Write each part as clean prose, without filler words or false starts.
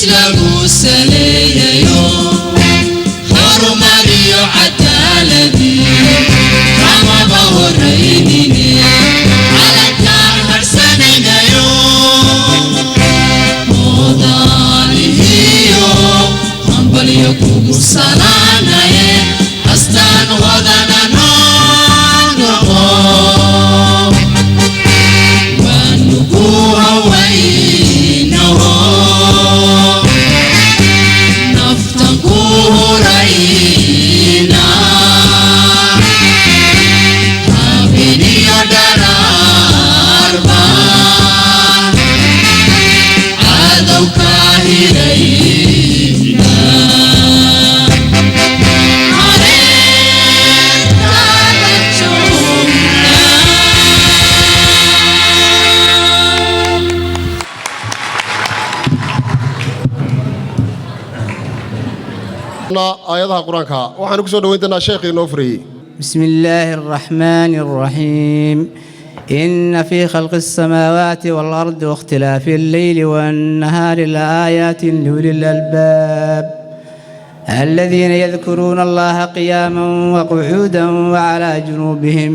Lagu saleeyayo horumariyo cadaaladii kamaba horaynine, calankaan harsanaynayo moodaanihiyo hambalyo kugu salaanaye, astaan hodana noo noqo, waanu ku hawaynaho, naftan ku hurayna habeniyo dharaarba, cadowka hirayna hareertaada joognaa. Aayadaha Qur-aanka waxaanu ku soo dhoweyn doonaa sheekhii inoo furayey. بسم الله الرحمن الرحيم. إن في خلق السماوات والأرض واختلاف الليل والنهار لآيات لأولي الألباب، الذين يذكرون الله قياما وقعودا وعلى جنوبهم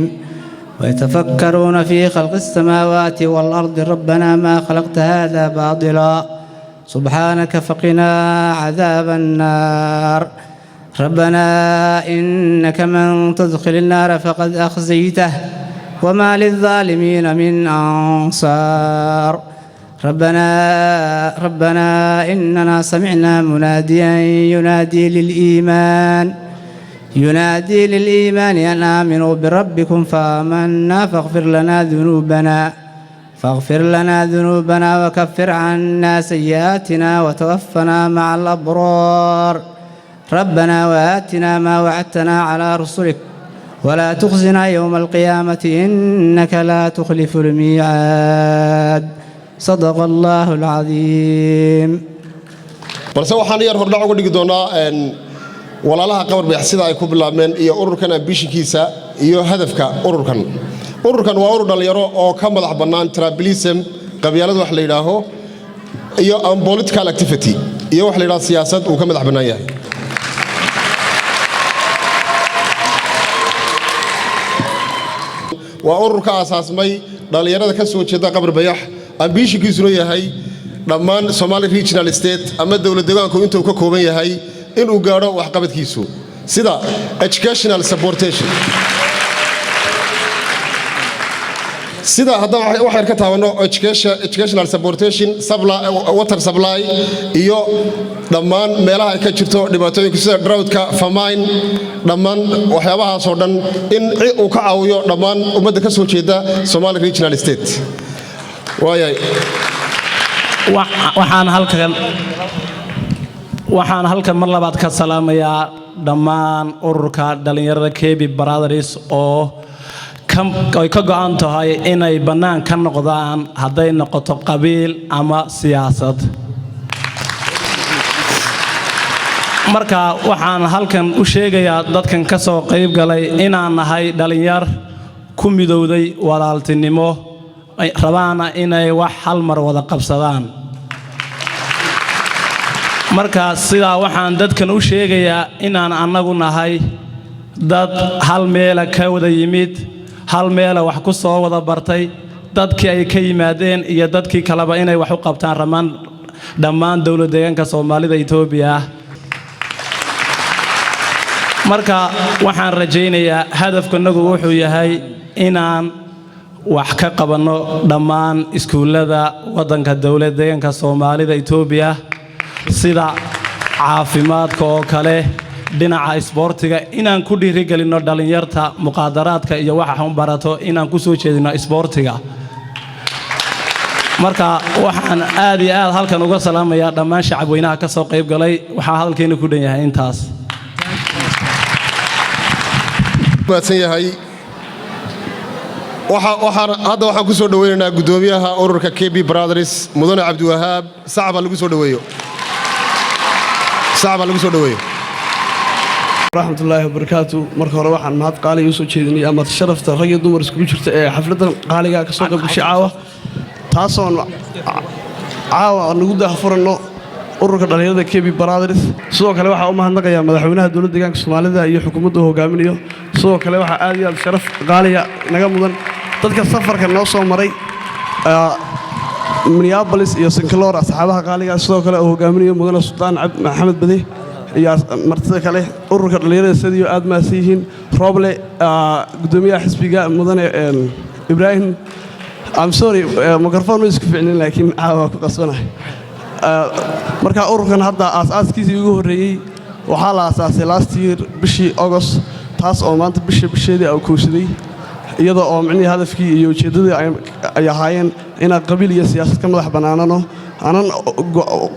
ويتفكرون في خلق السماوات والأرض ربنا ما خلقت هذا باطلا سبحانك فقنا عذاب النار. ربنا إنك من تدخل النار فقد أخزيته وما للظالمين من أنصار. ربنا ربنا إننا سمعنا مناديا ينادي للإيمان أن آمنوا بربكم فآمنا، فاغفر لنا ذنوبنا وكفر عنا سيئاتنا وتوفنا مع الأبرار. ربنا وآتنا ما وعدتنا على رسلك ولا تخزنا يوم القيامة إنك لا تخلف الميعاد. صدق الله العظيم. Balse waxaan yar hordhac uga dhigi doonaa walaalaha Qabar Bayax sida ay ku bilaabmeen iyo ururkan ambitionkiisa iyo hadafka ururkan. Ururkan waa urur dhallinyaro oo ka madax bannaan tribalism, qabyaalad wax la yidhaaho, iyo political activity iyo wax la yidhaho siyaasad uu ka madax bannaan yahay. Waa urur ka aasaasmay dhallinyarada ka soo jeeda Qabar Bayax, ambitionkiisuna yahay dhammaan Somali Regional State ama dowlad deegaanku intuu ka kooban yahay inuu gaadho waxqabadkiisu, sida educational supportation, sida haddaan wax yar ka taabanno educational supportation, water supply iyo dhammaan meelaha ay ka jirto dhibaatooyinka sida droughtka, famine, dhammaan waxyaabahaasoo dhan in uu ka caawiyo dhammaan ummadda ka soo jeeda Somali Regional State. Waayahay. Waxaan halkan mar labaad ka salaamayaa dhammaan ururka dhallinyarada KB Brothers oo ay ka go'an tahay inay bannaan ka noqdaan hadday noqoto qabiil ama siyaasad. Marka waxaan halkan u sheegayaa dadkan ka soo qayb galay inaan nahay dhallinyar ku midowday walaaltinimo, rabaana inay wax hal mar wada qabsadaan. Marka sidaa waxaan dadkan u sheegayaa inaan annagu nahay dad hal meela ka wada yimid, hal meela wax ku soo wada bartay, dadkii ay ka yimaadeen iyo dadkii kaleba inay wax u qabtaan ramaan dhammaan dowlad deegaanka Soomaalida Itoobiya. Marka waxaan rajaynayaa hadafkanagu wuxuu yahay inaan wax ka qabanno dhammaan iskuullada waddanka dowlad deegaanka Soomaalida Itoobiya, sida caafimaadka oo kale, dhinaca isboortiga, inaan ku dhiirigelinno dhallinyarta muqaadaraadka iyo waxa xun barato, inaan ku soo jeedino isboortiga. Marka waxaan aad iyo aad halkan uga salaamayaa dhammaan shacabweynaha ka soo qayb galay. Waxaa hadalkeena ku dhan yahay intaas. Mahadsan yahay. Hadda waxaan ku soo dhoweynaynaa guddoomiyaha ururka KB Brothers, mudane Cabdiwahaab. Sacba lagu soo dhoweeyo, sacba lagu soo dhoweeyo. Raxmatullaahi wabarakaatu. Marka hore waxaan mahad qaaliga usoo jeedinay ama sharafta rag iyo dumar iskugu jirta ee xafladdan qaaliga ka soo qayb gashay caawa, taasoon caawa nagu daahfuranno. Ururka dhallinyarada KB Brothers. Sidoo kale waxaa u mahadnaqayaa madaxweynaha dowladda deegaanka Soomaalida iyo xukuumadda uu hogaaminayo. Sidoo kale waxaa aad iyo aad sharaf qaaliya naga mudan dadka safarka noo soo maray, Minneapolis iyo St. Cloud, asxaabaha qaaliga, sidoo kale uu hogaaminayo mudane Sultaan Cabdi Maxamed Bade iyo martida kale. Ururka dhallinyarada sidiyo aad mahadsan yihiin. Rooble, gudoomiyaha xisbiga mudane Ibraahim. I'm sorry, microphone ma isku ficnin, laakiin caawa waa ku qasbanahay. Marka ururkan hadda aas-aaskiisii ugu horreeyey waxaa la aasaasay last year bishii August, taas oo maanta bisha bisheedii uu kowsaday, iyada oo micnihii hadafkii iyo ujeeddadii ay ahaayeen inaan qabiil iyo siyaasad ka madax bannaanano, aanan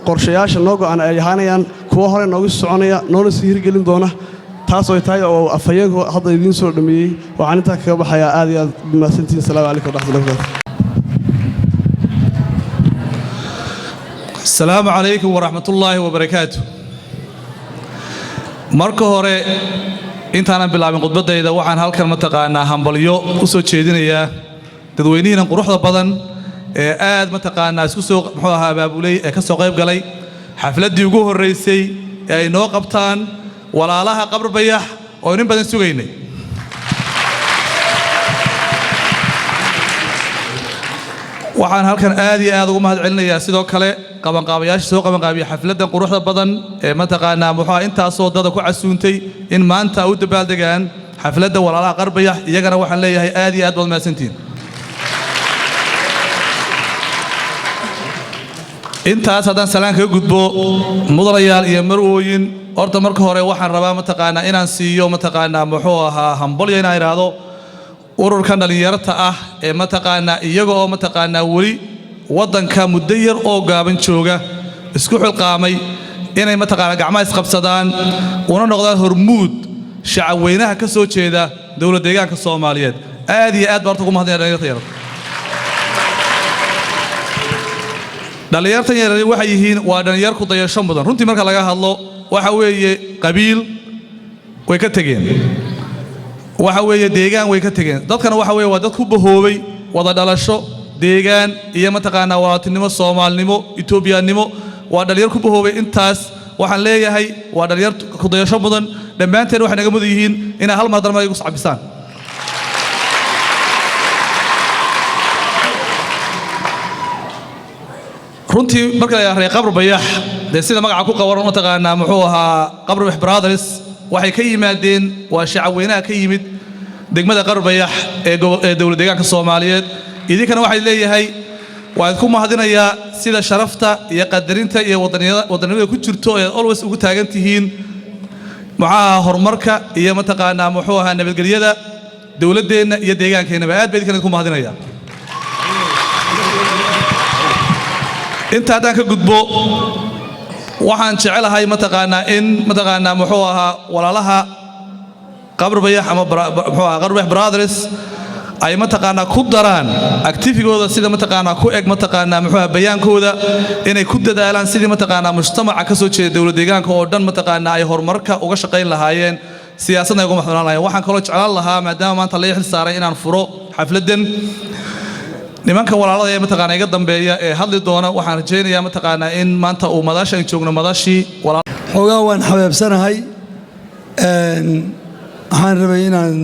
qorshayaasha noo go'an ay ahaanayaan kuwo hore noogu soconaya, noona sii hirgelin doona. Taas oo tahay oo afhayeenku hadda idiin soo dhameeyey, waxaan intaa kaga baxayaa. Aad iyo aad mahadsantihiin. Asalaamu calaykum waraxmatullahi wabarakatu. Asalaamu calaykum waraxmatullaahi wabarakaatu. Marka hore, intaanan bilaabin khudbaddayda, waxaan halkan mataqaanaa hambalyo u soo jeedinayaa dadweynihiinan quruxda badan ee aad mataqaanaa isku soo, muxuu ahaa, abaabulay ee ka soo qayb galay xafladdii ugu horraysay ee ay noo qabtaan walaalaha Qabri Bayax oo nin badan sugaynay. Waxaan halkan aad iyo aad ugu mahad celinayaa sidoo kale qabanqaabayaasha soo qabanqaabiya xafladdan quruxda badan ee mataqaanaa, muxuu ahaa, intaasoo dada ku casuuntay in maanta u dabaaldegaan xafladda walaalaha Qarbayax. Iyagana waxaan leeyahay aad iyo aad baad mahadsantihiin. Intaas haddaan salaan kaga gudbo, mudanayaal iyo marwooyin, horta marka hore waxaan rabaa mataqaanaa inaan siiyo, mataqaanaa, muxuu ahaa, hambalyo inaan idhaahdo ururkan dhallinyarta ah ee mataqaanaa iyaga oo mataqaanaa weli waddanka muddo yar oo gaaban jooga isku xilqaamay inay mataqaanaa gacmaha isqabsadaan una noqdaan hormuud shacabweynaha ka soo jeeda dowlad deegaanka Soomaaliyeed. Aad iyo aad baan horta ugu mahadnaya dhallinyarta yar. Dhallinyartan yar waxay yihiin waa dhallinyar ku dayasho mudan runtii. Marka laga hadlo, waxa weeye qabiil way ka tegeen, waxa weeye deegaan way ka tegeen, dadkana waxa weeye waa dad ku bahoobay wada dhalasho, deegaan iyo mataqaanaa walaaltinimo, Soomaalinimo, Etoobiyaannimo. Waa dhalinyar ku bahoobay intaas. Waxaan leeyahay waa dhalinyar ku dayasho mudan. Dhammaanteen waxay naga mudan yihiin inay hal mar darma igu sacbisaan. Runtii marka la yidhaahdo Qabri Bayax, dee sida magaca ku qaban, mataqaanaa, muxuu ahaa, Qabri Bayax Brothers waxay ka yimaadeen waa shacabweynaha ka yimid degmada Qabri Bayax ee dowlad deegaanka Soomaaliyeed. Idinkana waxay leeyahay waan ku mahadinayaa sida sharafta iyo qadarinta iyo wadanimada ku jirto ee always ugu taagan tihiin, maxaa, horumarka iyo mataqaanaa, muxuu ahaa, nabadgelyada dowladdeenna iyo deegaankeennaba. Aad baa idinkana idinku mahadinaya. Inta haddaan ka gudbo, waxaan jecelahay mataqaanaa in, mataqaanaa, muxuu ahaa, walaalaha Qabri Bayax ama muxuu ahaa Qabri Bayax Brothers ay mataqaanaa ku daraan activigooda sida mataqaanaa ku eg, mataqaanaa, muxuu ahaa, bayaankooda inay ku dadaalaan sidii mataqaanaa mujtamaca ka soo jeeda dowlad deegaanka oo dhan mataqaanaa ay horumarka uga shaqayn lahaayeen, siyaasadna ay uga madaxbanaan lahaayeen. Waxaan kaloo jeclaan lahaa, maadaama maanta la xil saaray inaan furo xafladdan, nimanka walaalada ee mataqaanaa iga dambeeya ee hadli doona, waxaan rajaynayaa mataqaanaa in maanta uu madasha aan joogno madashii walaal. Xoogaa waan xabeebsanahay. Waxaan rabay inaan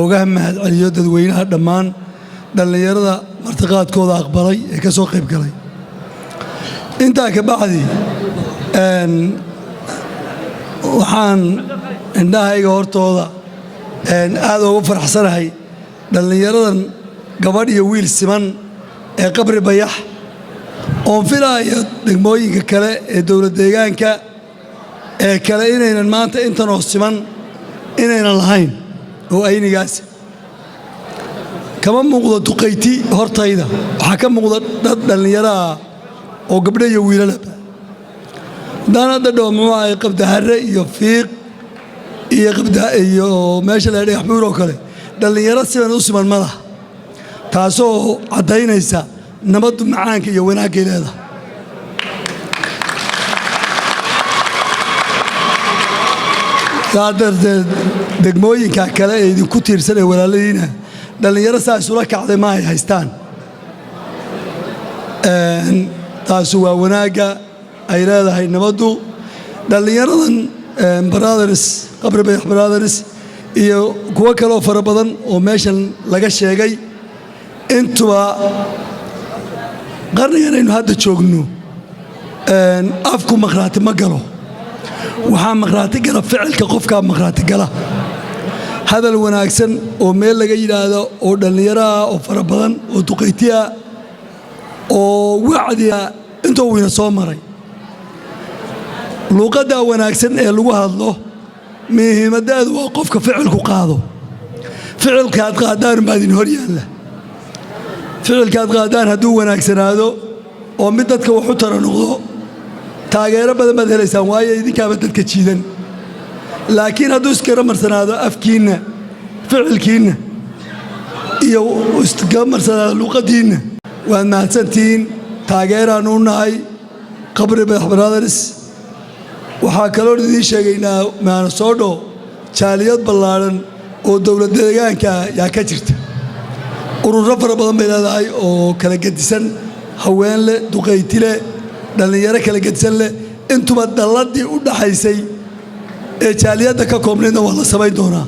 oga mahad celiyo dadweynaha dhammaan dhallinyarada martiqaadkooda aqbalay ee ka soo qayb galay. Intaa ka bacdi, waxaan indhahayga hortooda aad ugu faraxsanahay dhallinyaradan gabadh iyo wiil siman ee Qabri Bayax, oon filaayo degmooyinka kale ee dowlad deegaanka ee kale inaynan maanta intanoo siman inaynan lahayn oo aynigaas kama muuqdo duqayti. Hortayda waxaa ka muuqda dad dhallinyaraha oo gabdho iyo wiilalaba. Haddaan hadda dhaho, muxuu ahay, Qabdaharre iyo Fiiq iyo Qabda iyo meesha la Dhagax Buur oo kale, dhallinyaro siman u siman ma laha, taasoo caddaynaysa nabaddu macaanka iyo wanaaggay leedahay. Saa darteed degmooyinka kale ee idinku tiirsan ee walaaladiina dhallinyaro saa isula kacday ma ay haystaan. Taasu waa wanaagga Ay leedahay nabaddu. Dhallinyaradan Brothers, Qabri Bayax Brothers, iyo kuwo kaleoo fara badan oo meeshan laga sheegay, intuba qarnigan aynu hadda joogno afku makhraati ma galo. Waxaa makhraati gala ficilka qofkaa makhraati gala. Hadal wanaagsan oo meel laga yidhaahdo oo dhallinyaro ah oo fara badan oo duqaytiya oo wacdiya intoo weyna soo maray, luuqaddaa wanaagsan ee lagu hadlo muhiimaddaadu waa qofka ficilku qaado. Ficilkaad qaadaan baa idin hor yaalla. Ficilkaad qaadaan hadduu wanaagsanaado oo mid dadka wax u tara noqdo, taageero badan baad helaysaan, waayo idinkaaba dadka jiidan. Laakiin hadduu iskara marsanaado afkiinna, ficilkiinna iyo iskaga marsanaado luuqaddiinna, waad mahadsantihiin. Taageeraannu u nahay Qabri Bayax Brothers. Waxaa kaloon idiin sheegaynaa, Minnesota jaaliyad ballaadhan oo dowlad deegaanka yaa ka jirta. Ururo fara badan bay leedahay oo kala gedisan, haween leh, duqayti leh, dhallinyaro kala gedisan leh. Intuba dalladii u dhaxaysay ee jaaliyadda ka koobnaydna waa la samayn doonaa.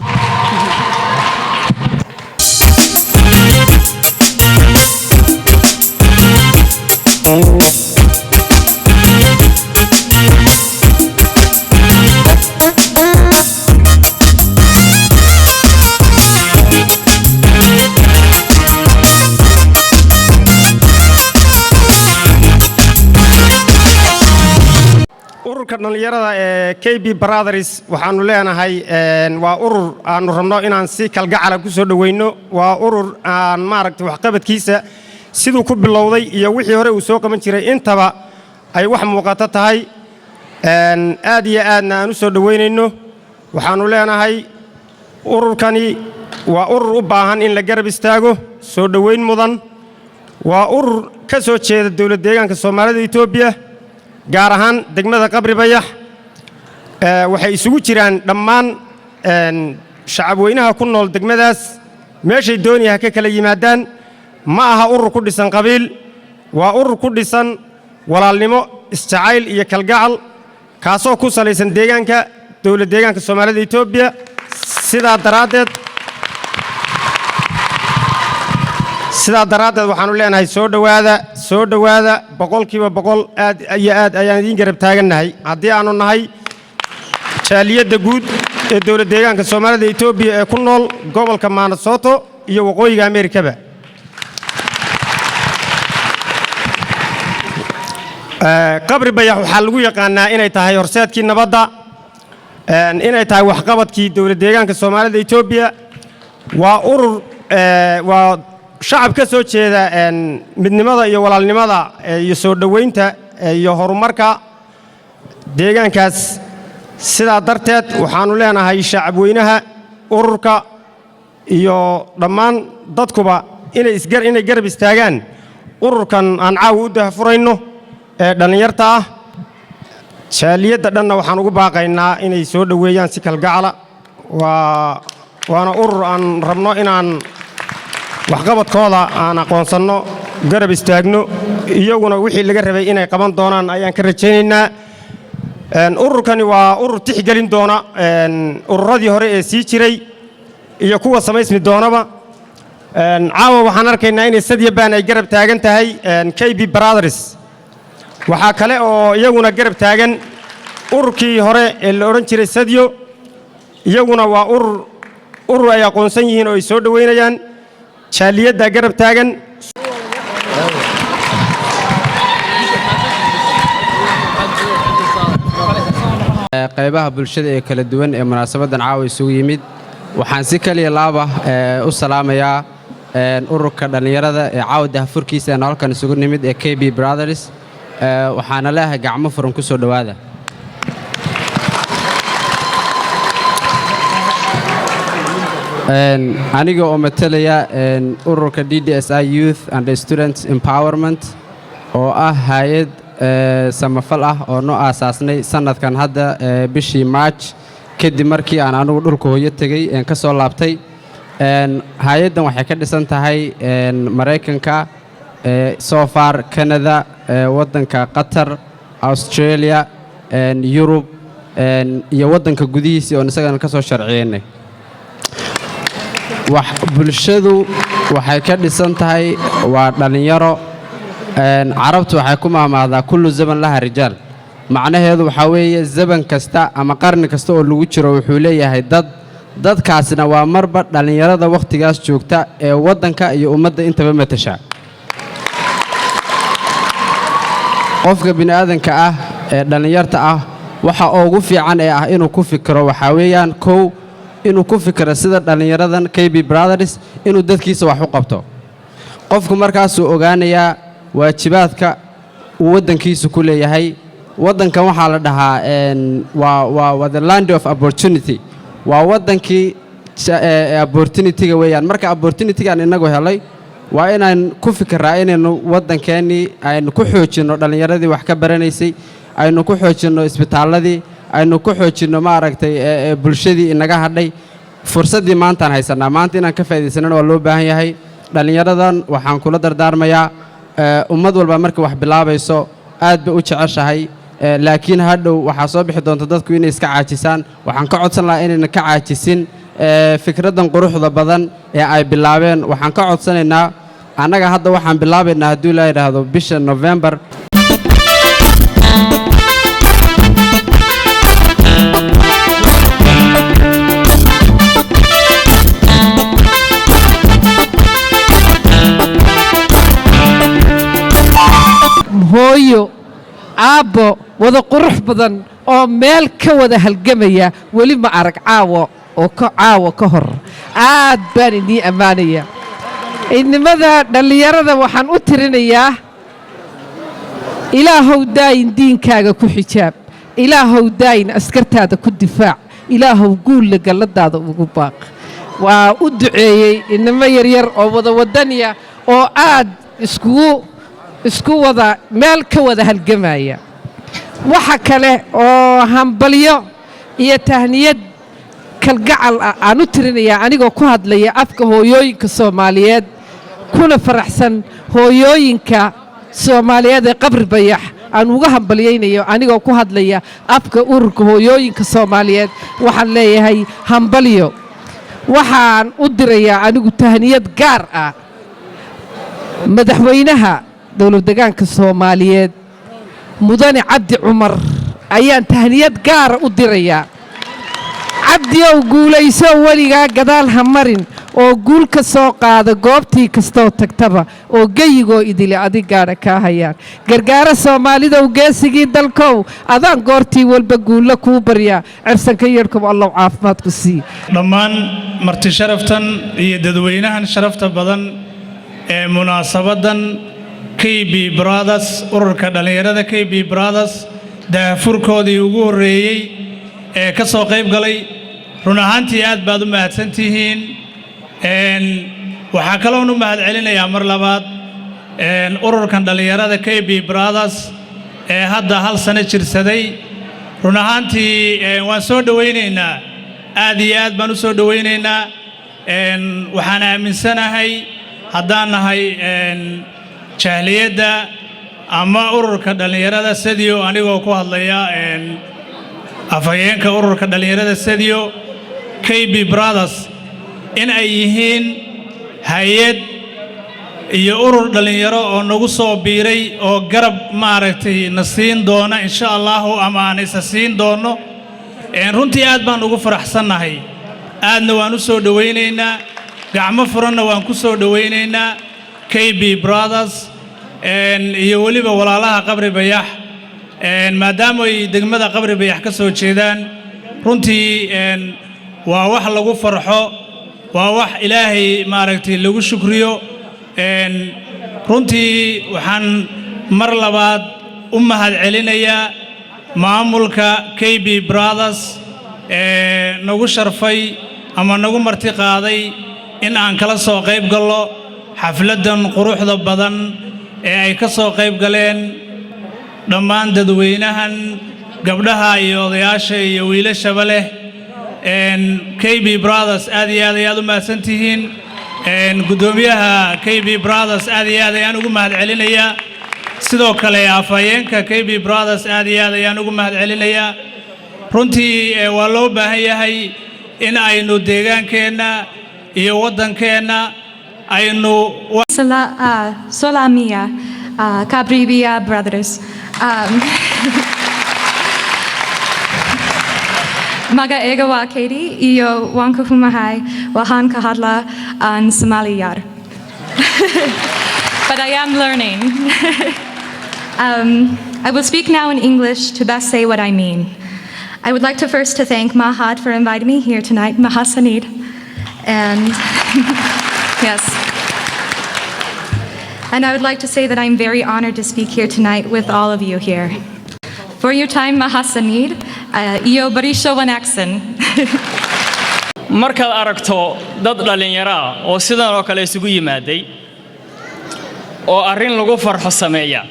Ururka dhallinyarada ee KB Brothers waxaannu leenahay waa urur aannu rabno inaan si kalgacala ku soo dhoweyno. Waa urur aan maaragtay waxqabadkiisa siduu ku bilowday iyo wixii hore uu soo qaban jiray intaba ay wax muuqato tahay, aad iyo aadna aan u soo dhoweynayno. Waxaannu leenahay ururkani waa urur u baahan in la garab istaago, soo dhoweyn mudan. Waa urur ka soo jeeda dowlad deegaanka Soomaalida Etoobiya, gaar ahaan degmada Qabri Bayax. Waxay isugu jiraan dhammaan shacabweynaha ku nool degmadaas, meeshay doonaya ha ka kala yimaadaan. Ma aha urur ku dhisan qabiil, waa urur ku dhisan walaalnimo, isjacayl iyo kalgacal, kaasoo ku salaysan deegaanka dowlad deegaanka Soomaalida Etoobiya. Sidaa daraaddeed waxaannu leenahay soo dhowaada, soo dhowaada 100%. Aad iyo aad ayaan idiin garab taagannahay haddii aannu nahay jaaliyadda guud ee dowlad deegaanka Soomaalida Etoobiya ee ku nool gobolka Minnesota iyo waqooyiga Ameerikaba. Qabri Bayax waxaa lagu yaqaanaa inay tahay horseedkii nabadda, inay tahay waxqabadkii dowlad deegaanka Soomaalida Etoobiya. Waa urur, waa shacab ka soo jeeda midnimada iyo walaalnimada iyo soo dhoweynta iyo horumarka deegaankaas. Sidaa darteed waxaannu leenahay shacabweynaha ururka iyo dhammaan dadkuba inay garab istaagaan ururkan aan caawa u dahafurayno ee dhallinyarta ah. Jaaliyadda dhanna waxaan ugu baaqaynaa inay soo dhoweeyaan si kalgacala. Waana urur aan rabno inaan waxqabadkooda aan aqoonsanno, garab istaagno, iyaguna wixii laga rabay inay qaban doonaan ayaan ka rajaynaynaa. Ururkani waa urur tixgelin doona ururadii hore ee sii jiray iyo kuwa samaysmi doonaba. Caawa waxaan arkaynaa inay Sadyabaan ay garab taagan tahay KB Brothers. Waxaa kale oo iyaguna garab taagan ururkii hore ee la odhan jiray Sadyo. Iyaguna waa urur ay aqoonsan yihiin oo ay soo dhoweynayaan. Jaaliyadda garab taagan. Qaybaha bulshada ee kala duwan ee munaasabaddan caawa isugu yimid, waxaan si kaliya laaba u salaamayaa ururka dhallinyarada ee caawa dahfurkiisa aan halkan isugu nimid ee KB Brothers. Waxaana leeyahay gacmo furan ku soo dhowaada. Aniga oo matalaya ururka DDSI Youth and Students Empowerment, oo ah hay'ad samafal ah oo noo aasaasnay sanadkan hadda bishii March, kadib markii aan anigu dhulka hooyo tegey een ka soo laabtay. Hay'addan waxay ka dhisan tahay Maraykanka, so far Canada, waddanka Qatar. Australia, Yurub iyo waddanka gudihiisii oon isagana ka soo sharciyeynay. Wax bulshadu waxay ka dhisan tahay waa dhallinyaro. Carabtu waxay ku maahmaahdaa "كل زمن لها رجال". Macnaheedu waxaa weeye, zaman kasta ama qarni kasta oo lagu jiro wuxuu leeyahay dad. Dadkaasina waa marba dhallinyarada wakhtigaas joogta ee waddanka iyo ummadda intaba matasha. Qofka bini'aadanka ah ee dhallinyarta ah waxa ugu fiican ee ah inuu ku fikiro waxaa weeyaan, kow, inuu ku fikiro sida dhallinyaradan KB Brothers, inuu dadkiisa wax u qabto. Qofku markaasuu ogaanayaa waajibaadka uu waddankiisu ku leeyahay. Waddankan waxaa la dhahaa waa the land of opportunity, waa waddankii opportunity-ga weeyaan. Marka opportunity-gaan innagu helay, waa inaan ku fikiraa inaynu waddankeennii aynu ku xoojinno dhallinyaradii wax ka baranaysay, aynu ku xoojinno isbitaalladii, aynu ku xoojinno, maaragtay, bulshadii inaga hadhay. Fursaddii maantaan haysannaa, maanta inaan ka faa'iidaysanana waa loo baahan yahay. Dhallinyaradan waxaan kula dardaarmayaa, ummad walba markay wax bilaabayso aad bay u jeceshahay, laakiin hadhow waxaa soo bixi doonta dadku inay iska caajisaan. Waxaan ka codsan lahaa inayna ka caajisin fikraddan quruxda badan ee ay bilaabeen. Waxaan ka codsanaynaa, annaga hadda waxaan bilaabaynaa, hadduu ilaa yidhaahdo, bisha November. Hooyo, aabbo wada qurux badan oo meel ka wada halgamaya weli ma arag caawo oo ka caawo ka hor. Aad baan idiin ammaanaya. Idnimada dhallinyarada waxaan u tirinayaa: Ilaahow daayin diinkaaga ku xijaab, Ilaahow daayin askartaada ku difaac, Ilaahow guulla galladaada ugu baaq. Waa u duceeyey inamo yaryar oo wada wadaniya oo aad iskugu isku wada meel ka wada halgamaya. Waxa kale oo hambalyo iyo tahniyad kalgacal ah aan u tirinayaa, anigoo ku hadlaya afka hooyooyinka Soomaaliyeed, kuna faraxsan hooyooyinka Soomaaliyeed ee Qabri Bayax aan uga hambalyaynayo, anigoo ku hadlaya afka ururka hooyooyinka Soomaaliyeed, waxaan leeyahay hambalyo. Waxaan u dirayaa anigu tahniyad gaar ah madaxweynaha dowlad degaanka Soomaaliyeed, Mudane Cabdi Cumar, ayaan tahniyad gaara u dirayaa. Cabdiow, guulayso, weligaa gadaal ha marin, oo guul ka soo qaada goobtii kastoo tagtaba, oo geyigoo idile adig gaadha kaa hayaan. Gargaara Soomaalidow, geesigii dalkow, adaan goortii walba guulla kuu baryaa. Cersanka yeedhkow, Allow caafimaadku sii. Dhammaan marti sharaftan iyo dadweynahan sharafta badan ee munaasabaddan KB Brothers, ururka dhallinyarada KB Brothers, daahfurkoodii ugu horreeyey ee ka soo qayb galay, run ahaantii aad baad u mahadsantihiin. Waxaa kaloon u mahad celinayaa mar labaad ururkan dhallinyarada KB Brothers ee hadda hal sano jirsaday. Run ahaantii waan soo dhowaynaynaa, aad iyo aad baan u soo dhowaynaynaa. Waxaan aaminsanahay, haddaan nahay jahliyadda ama ururka dhallinyarada Sadiyo, anigoo ku hadlaya afhayeenka ururka dhallinyarada Sadiyo, KB Brothers in ay yihiin hay-ad iyo urur dhallinyaro oo nagu soo biiray oo garab, maaragtay, na siin doona insha Allahu, ama aan isa siin doonno. Runtii aad baan ugu faraxsannahay, aadna waan u soo dhowaynaynaa, gacmo furanna waan ku soo dhowaynaynaa KB Brothers iyo weliba walaalaha Qabri Bayax, maadaama ay degmada Qabri Bayax ka soo jeedaan. Runtii waa wax lagu farxo, waa wax Ilaahay, maaragtay, lagu shukriyo. Runtii waxaan mar labaad u mahad celinayaa maamulka KB Brothers ee nagu sharfay ama nagu marti qaaday in aan kala soo qayb gallo xafladdan quruxda badan ee ay ka soo qayb galeen dhammaan dadweynahan, gabdhaha iyo odayaasha iyo wiilashaba leh. KB Brothers, aad iyo aad ayaad u mahadsantihiin. Guddoomiyaha KB Brothers aad iyo aad ayaan ugu mahad celinayaa. Sidoo kale afhayeenka KB Brothers aad iyo aad ayaan ugu mahad celinayaa. Runtii waa loo baahan yahay in aynu deegaankeenna iyo waddankeenna aynu Solamia, Kabribia Brothers. Magacayga waa Katie iyo waan ka xumahay, waxaan ka hadlaa aan Somali yar. But I am learning. I will speak now in English to best say what I mean. I would like to first to thank Mahad for inviting me here tonight, Mahadsanid. And yes. And I would like to say that I'm very honored to speak here tonight with all of you here. For your time, Mahadsanid, iyo barasho wanaagsan. Markaad aragto dad dhallinyaro ah oo sidan oo kale isugu yimaaday oo arrin lagu farxo sameeya,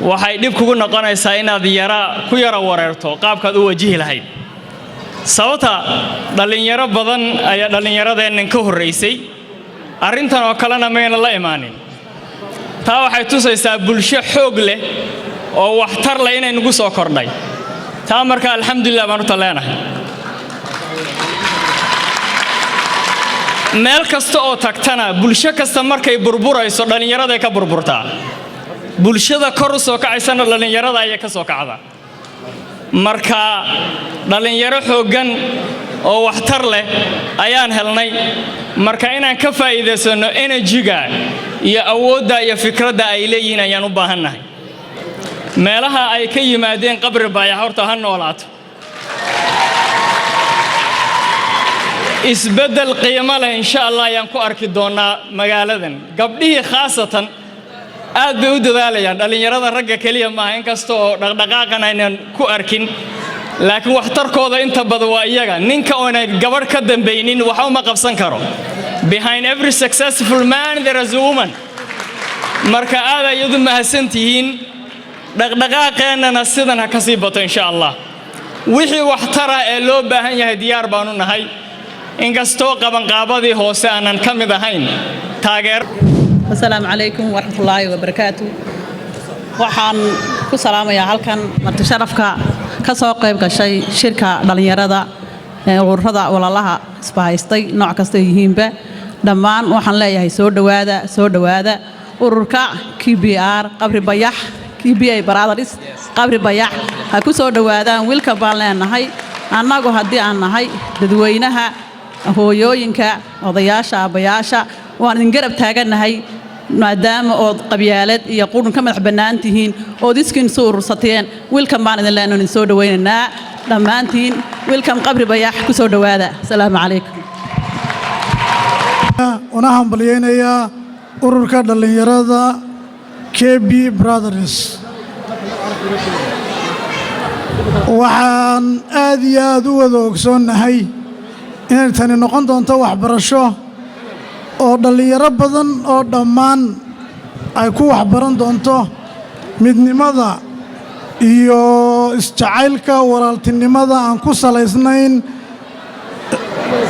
waxay dhib kugu noqonaysaa inaad yara ku yara wareerto qaabkaad u wajihi lahayd, sababta dhallinyaro badan ayaa dhallinyaradeennan ka horraysay arrintan oo kalena mayna la imaanin. Taa waxay tusaysaa bulsho xoog leh oo waxtar leh inay nagu soo kordhay. Taa marka alxamdulilah baan u leenahay. Meel kasta oo tagtana, bulsho kasta markay burburayso dhallinyaraday ka burburtaa, bulshada kor u soo kacaysana dhallinyarada ayay ka soo kacda. Marka dhallinyaro xooggan oo waxtar leh ayaan helnay. Marka inaan ka faa'iidaysanno energy-ga iyo awoodda iyo fikradda ay leeyihiin ayaan u baahannahay. Meelaha ay ka yimaadeen Qabri Bayax horta ha noolaato. Isbeddel qiimo leh insha Allah ayaan ku arki doonnaa magaaladan. Gabdhihii khaasatan aad bay u dadaalayaan, dhallinyarada ragga keliya maaha, inkasta oo dhaqdhaqaaqan aynan ku arkin, laakiin waxtarkooda inta badan waa iyaga. Ninka oonay gabadh ka dambaynin waxba uma qabsan karo. Behind every successful man there is a woman. Marka aad ayaad u mahadsan tihiin. Dhaqdhaqaaqeennana sidan ha ka sii bato insha Allah. Wixii waxtara ee loo baahan yahay diyaar baanu nahay, inkastoo qabanqaabadii hoose aanan ka mid ahayn taageer. Asalaamu calaykum waraxmatullaahi wabarakaatu. Waxaan ku salaamayaa halkan marti sharafka ka soo qayb gashay shirka dhallinyarada ee ururada walaalaha isbahaystay, nooc kasta yihiinba. Dhammaan waxaan leeyahay soo dhowaada, soo dhowaada. Ururka KBR Qabri Bayax, KBA Brothers Qabri Bayax, ha ku soo dhowaadaan. Wiilka baan leenahay annagu haddii aan nahay dadweynaha, hooyooyinka, odayaasha, aabbayaasha, waan idin garab taagannahay, maadaama ood qabyaalad iyo qurun ka madax bannaan tihiin ood iskiin isu urursateen. Welcome baan idin leenahay, idin soo dhowaynaynaa dhammaantiin. Welcome Qabri Bayax, ku soo dhowaada. Asalaamu calaykum. Una hambalyaynayaa ururka dhallinyarada KB Brothers. Waxaan aad iyo aad u wada ogsoonnahay inay tani noqon doonto waxbarasho oo dhallinyaro badan oo dhammaan ay ku waxbaran doonto midnimada iyo isjacaylka walaaltinimada aan ku salaysnayn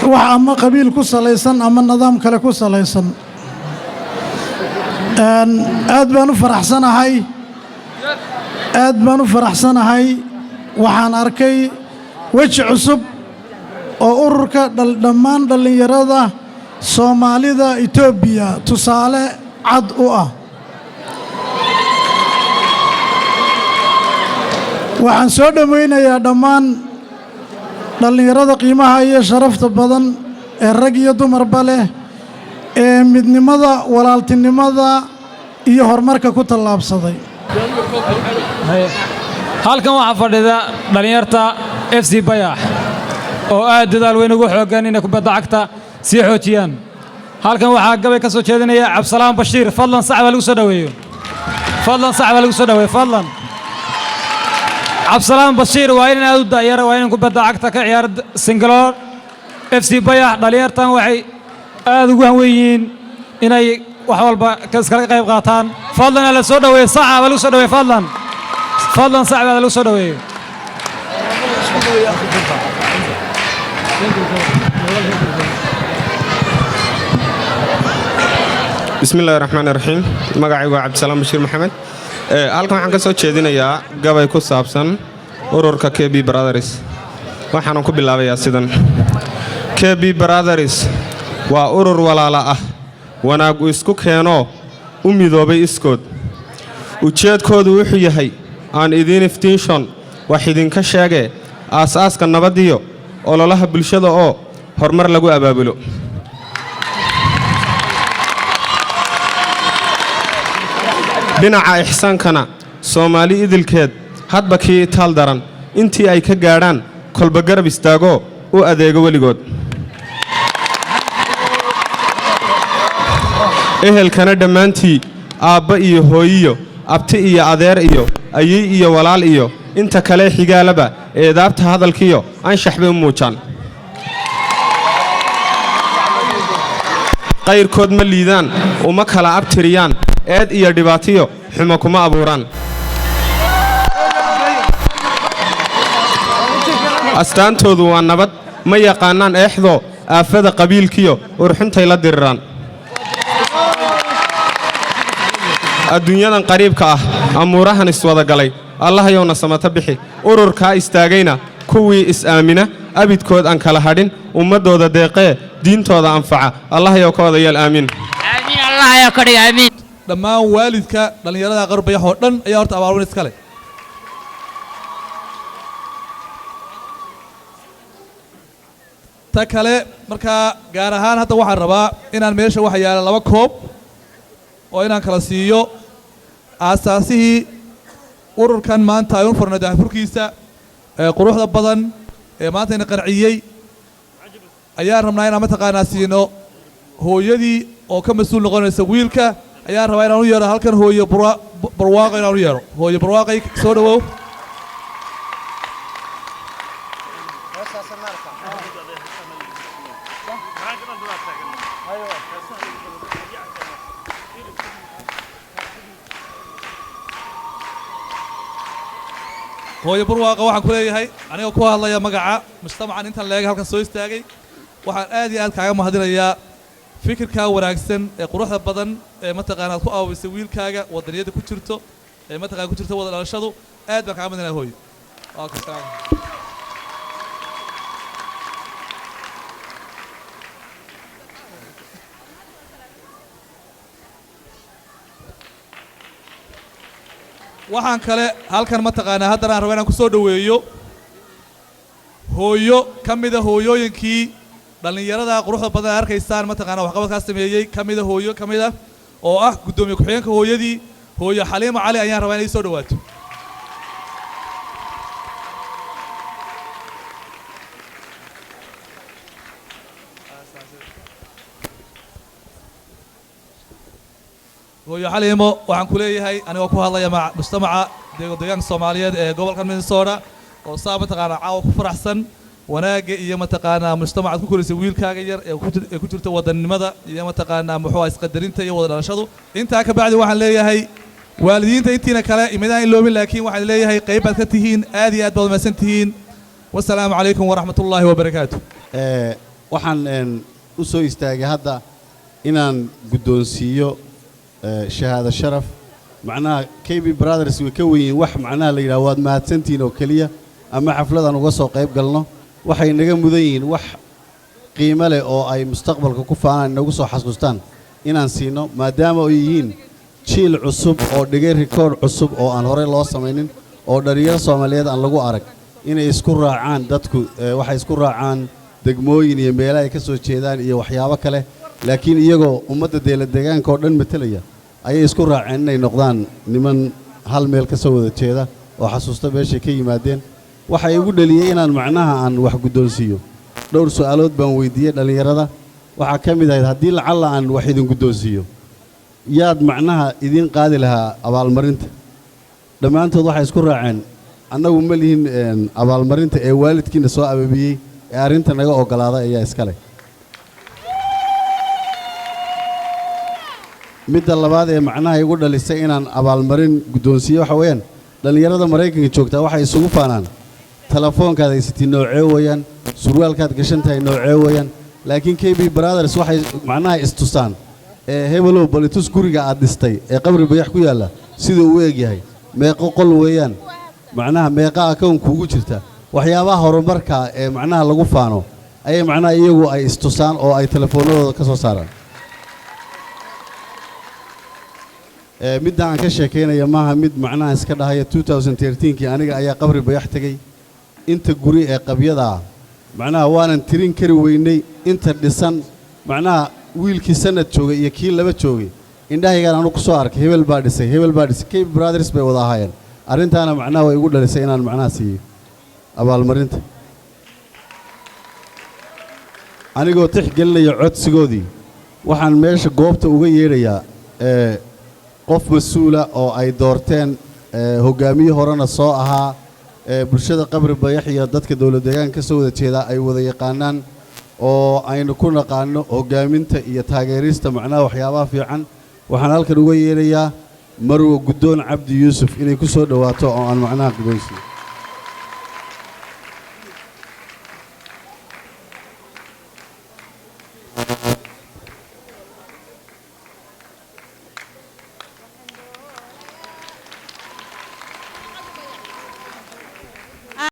wax ama qabiil ku salaysan ama nidaam kale ku salaysan. Aad baan u faraxsanahay, aad baan u faraxsanahay. Waxaan arkay weji cusub oo ururka dhammaan dhallinyarada Soomaalida Etoobiya tusaale cad u ah. Waxaan soo dhowaynayaa dhammaan dhallinyarada qiimaha iyo sharafta badan ee rag iyo dumarba leh ee midnimada, walaaltinimada iyo horumarka ku tallaabsaday. Halkan waxaa fadhida dhallinyarta FC Bayax oo aad dadaal weyn ugu xooggan inay kubadda cagta sii xoojiyaan. Halkan waxaa gabay ka soo jeedinaya Cabdisalaam Bashiir. Fadlan sacba lagu soo dhoweeyo, fadlan sacba lagu soo dhoweeyo, fadlan. Cabdisalaam Bashiir waa inan aad u da'yar, waa inan kubadda cagta ka ciyaara Singaloor FC Bayax. Dhallinyartan waxay aad ugu hanwen yihiin inay wax walba iskala qayb qaataan. Fadlan la soo dhoweeyo, sacaba lagu soo dhoweeyo, fadlan, fadlan sacba lagu soo dhoweeyo. Bismillahi raxmaani raxiim. Magacaygu waa Cabdisalaam Bashiir Maxamed. Halkan waxaan ka soo jeedinayaa gabay ku saabsan ururka KB Brothers. Waxaana ku bilaabayaa sidan: KB Brothers waa urur walaala ah, wanaagu isku keenoo u midoobay iskood. Ujeedkoodu wuxuu yahay aan idiin iftiinshon wax idinka sheegee, aas-aaska nabadiyo ololaha bulshada oo horumar lagu abaabulo. Dhinaca ixsaankana Soomaali idilkeed hadba kii itaal daran intii ay ka gaadhaan kolba garab istaagoo u adeego weligood. Ehelkana dhammaantii, aabba iyo hooyiyo, abti iyo adeer iyo ayey iyo walaal iyo inta kale xigaalaba, eedaabta hadalkiyo anshax bay u muujaan. Qayrkood ma liidaan, uma kala abtiriyaan, eed iyo dhibaatiyo xumo kuma abuuraan. Astaantoodu waa nabad, ma yaqaanaan eexdoo aafada qabiilkiyo urxuntay la diriraan. Adduunyadan qariibka ah, amuurahan iswadagalay, Allahayowna samata bixi. Ururkaa istaagayna kuwii is-aamina, abidkood aan kala hadhin, ummaddooda deeqee, diintooda anfaca, Allahayow ka wada yeel, aamiin. Dhammaan waalidka dhallinyarada Qarbayax oo dhan ayaa horta abaalmarin iska leh. Ta kale, markaa gaar ahaan hadda waxaan rabaa inaan meesha waxa yaala laba koob oo inaan kala siiyo aasaasihii ururkan maanta aynu furno daahfurkiisa ee quruxda badan ee maanta ina qanciyey. Ayaan rabnaa inaan mataqaanaa siino hooyadii oo ka mas-uul noqonaysa wiilka. Ayaan rabaa inaan u yeero halkan hooyo Barwaaqo, inaan u yeero hooyo Barwaaqay. Soo dhowow. Hooyo Barwaaqa, waxaan ku leeyahay anigoo ku hadlaya magaca mujtamacan intan leega halkan soo istaagay, waxaan aad iyo aad kaaga mahadinayaa fikirkaa wanaagsan ee quruxda badan ee mataqaana aad ku aawisay wiilkaaga, wadaniyadda ku jirto ee mataqana ku jirto wada dhalashadu. Aad baan kaaga mahadinaya, hooyo. Waa ku salaam. Waxaan kale halkan mataqaanaa haddana aan rabaa inaan ku soo dhoweeyo hooyo ka mida hooyooyinkii dhallinyarada quruxda badan aad arkaysaan mataqaanaa waxqabadkaas sameeyey ka mida, hooyo ka mida oo ah guddoomiye ku-xigeenka hooyadii, hooyo Xaliima Cali, ayaan rabaa inay ii soo dhowaato. Hooyo Xaliimo, waxaan ku leeyahay anigoo ku hadlaya mujtamaca deegaanka Soomaaliyeed ee gobolka Minnesota oo saa mataqaanaa caawa ku faraxsan wanaagga iyo mataqaanaa mujtamacaad ku korisay wiilkaaga yar ee ku jirta wadannimada iyo mataqaanaa muxuu ahaa isqadarinta iyo wada dhalashadu. Intaa ka bacdi waxaan leeyahay waalidiinta intiina kale imidaan iloobin, laakiin waxaan leeyahay qayb baad ka tihiin. Aad iyo aad baad umahadsan tihiin. Wasalaamu calaykum waraxmatullaahi wabarakaatu. Waxaan u soo istaagay hadda inaan guddoonsiiyo shahaado sharaf. Macnaha KB Brothers way ka wen yihiin wax macnaha la yidhaha waad mahadsantihiin oo keliya ama xafladaan uga soo qayb galno. Waxay naga mudan yihiin wax qiimo leh oo ay mustaqbalka ku faanaan, inagu soo xasuustaan inaan siino, maadaama ay yihiin jiil cusub oo dhigay rikoodh cusub oo aan horey loo samaynin oo dhalinyaro Soomaaliyeed aan lagu arag inay isku raacaan dadku. Waxay isku raacaan degmooyin iyo meelaha ay ka soo jeedaan iyo waxyaabo kale, laakiin iyagoo ummadda deela deegaanka oo dhan matelaya ayay isku raaceen inay noqdaan niman hal meel ka soo wada jeeda oo xasuusta meeshay ka yimaadeen. Waxaa igu dhaliyey inaan macnaha aan wax guddoonsiiyo, dhowr su'aalood baan weydiiyey dhallinyarada. Waxaa ka mid ahayd, haddii lacalla aan wax idin guddoonsiiyo, yaad macnaha idiin qaadi lahaa abaalmarinta? Dhammaantood waxay isku raaceen, annagu ma lihin abaalmarinta ee waalidkiina soo ababiyey ee arrinta naga oggolaaday ayaa iska leh. Midda labaad ee macnaha igu dhalisay inaan abaalmarin guddoonsiiyo waxa weeyaan, dhallinyarada Maraykanka joogtaa waxay isugu faanaan telefoonkaad haysatid noocee weeyaan, surwaalkaad gashan tahay noocee weeyaan, laakiin KB Brothers waxay macnaha istusaan Hebelow, balitus guriga aad dhistay ee Qabri Bayax ku yaalla siduu u eg yahay, meeqo qol weeyaan, macnaha meeqa account kuugu jirta, waxyaabaha horumarka ee macnaha lagu faano ayay macnaha iyagu ay istusaan oo ay telefoonadooda ka soo saaraan. Midda aan ka sheekaynaya maaha mid macnaha iska dhahaya. 2013kii aniga ayaa Qabri Bayax tegey. Inta guri ee qabyadaa macnaha waanan tirin kari weynay. Inta dhisan, macnaha wiilkii sanad joogay iyo kii laba joogay indhahaygaan anu ku soo arkay, hebel baa dhisay, hebel baa dhisay, KB Brothers bay wada ahaayeen. Arrintaana macnaha way igu dhalisay inaan macnaha siiyo abaalmarinta. Anigoo tixgelinaya codsigoodii, waxaan meesha goobta uga yeedhayaa qof mas-uula oo ay doorteen, hoggaamiye horena soo ahaa, bulshada Qabri Bayax iyo dadka dowlad deegaanka ka soo wada jeedaa ay wada yaqaanaan oo aynu ku naqaano hoggaaminta iyo taageerista macnaha waxyaabaha fiican. Waxaan halkan uga yeedhayaa Marwo Guddoon Cabdi Yuusuf inay ku soo dhowaato oo aan macnaha guddoonsiiyo.